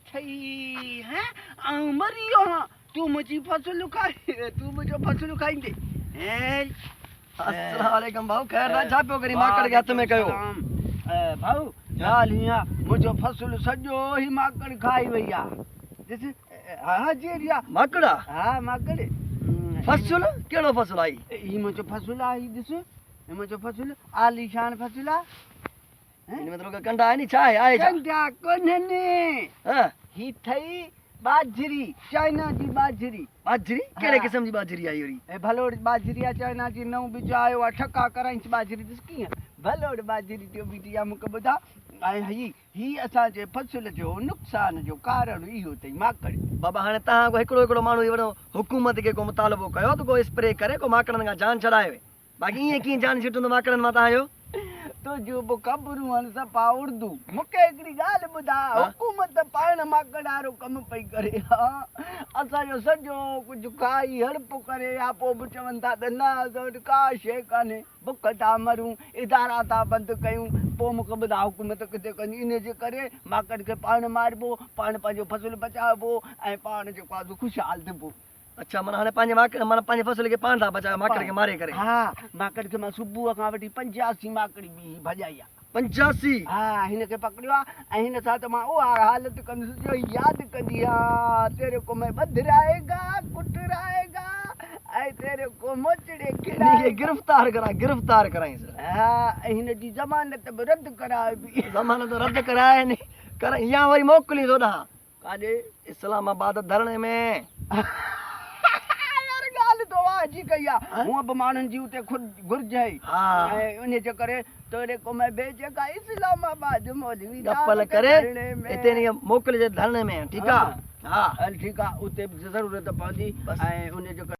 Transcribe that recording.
اٿئي هين آئون مري ويو هان تون منهنجي فصل کائي تون منهنجو فصل کائيندي هين. السلام عليڪم ڀائو خير سان ڇا پيو ڪرين ماڪڙ کي هٿ ۾ ڪيو. ڀائو ڳالهه هيئن آ منهنجو فصل سڄو هي ماڪڙ کائي وئي آ ڏس ها جيئري آ. ماڪڙ آ؟ ها ماڪڙ. فصل ڪهڙو فصل آ هي؟ هي منهنجو فصل آ هي ڏس هي منهنجو فصل عاليشان فصل آ. هن ۾ ته رڳا ڪنڊا آهن ڇا آهي آهي ڇا؟ ڪنڊا ڪونهن. ها. هي ٿئي ٻاجهري، چائنا جي ٻاجهري. ٻاجهري؟ ڪهڙي قسم جي ٻاجهري آهي وري؟ هي ڀلوڙ ٻاجهري آهي چائنا جي، نئون ٻج آيو آهي، ٺڪا ڪرائينس ٻاجهري ڏس ڪيئن ڀلوڙ ٻاجهري ٿيو بيٺي آهي. مون کي ٻڌاء ۽ هي هي اسان جي فصل جو نقصان جو ڪارڻ اهو اٿئي ماڪڙ. بابا هاڻي توهان ڪو هڪڙو هڪڙو ماڻهو هي وڏو حڪومت کي ڪو مطالبو ڪيو ته ڪو اسپري ڪري ڪو ماڪڙن کان جان ڇڏائي. باقي ائين ڪيئن جان ڇٽندو ماڪڙن مان توهان جو؟ تنهنجون به خبرون هن صفا اردو. مون کي هڪڙي ڳالهه ٻڌاء حڪومت پاڻ ماڪڙ وارو ڪم پئي ڪري ها اسان جو سڄو ڪجهه کائي هڙپ ڪري ها پوء به چون ٿا ته نه اسان وٽ ڪا شيء ڪانهي بک ٿا مرون ادارا ٿا بند ڪيون پوء مون کي ٻڌاء حڪومت ڪٿي ڪندي انهي جي ڪري ماڪڙ کي پاڻ ماربو پاڻ پنهنجو فصل بچائبو ۽ پاڻ جيڪو آهي سو خوشحال ٿبو. اڇا معنيٰ هاڻي پنهنجي ماڪڙ معنيٰ پنهنجي فصل کي پاڻ ٿا بچايو ماڪڙ کي ماري ڪري. ها ماڪڙ کي مان صبح کان وٺي 85 ماڪڙي بيهي ڀڄائي آ. 85؟ ها هن کي پڪڙيو آ ۽ هن سان ته مان اها حالت ڪندس جو هي ياد ڪندي ها تيري ڪو مين ٻڌرائي گا ڪٽرائي گا ۽ تيري ڪو موچڙي کلائي گا. هن کي گرفتار ڪرائي گرفتار ڪرائينس. ها ۽ هن جي ضمانت به رد ڪرائبي. ضمانت رد ڪرائي ني ڪرائي يا وري موڪلينس هوڏانهن. ڪاڏي؟ اسلام آباد ڌرڻي ۾. يار ڳالهه تو واهه جي ڪئي آ. هونء به ماڻهن جي اتي گهرج هئي ۽ انهي جي ڪري توري ڪو مين ڀيجيگا اسلام آباد مولوي صاحب ڳپل کي ڪري ڌرڻي ۾. اتي انهي کي موڪلجي ڌرڻي ۾ ٺيڪ آ. ها. هل ٺيڪ آ اتي به ضرورت پوندي ۽ انهي جي ڪري.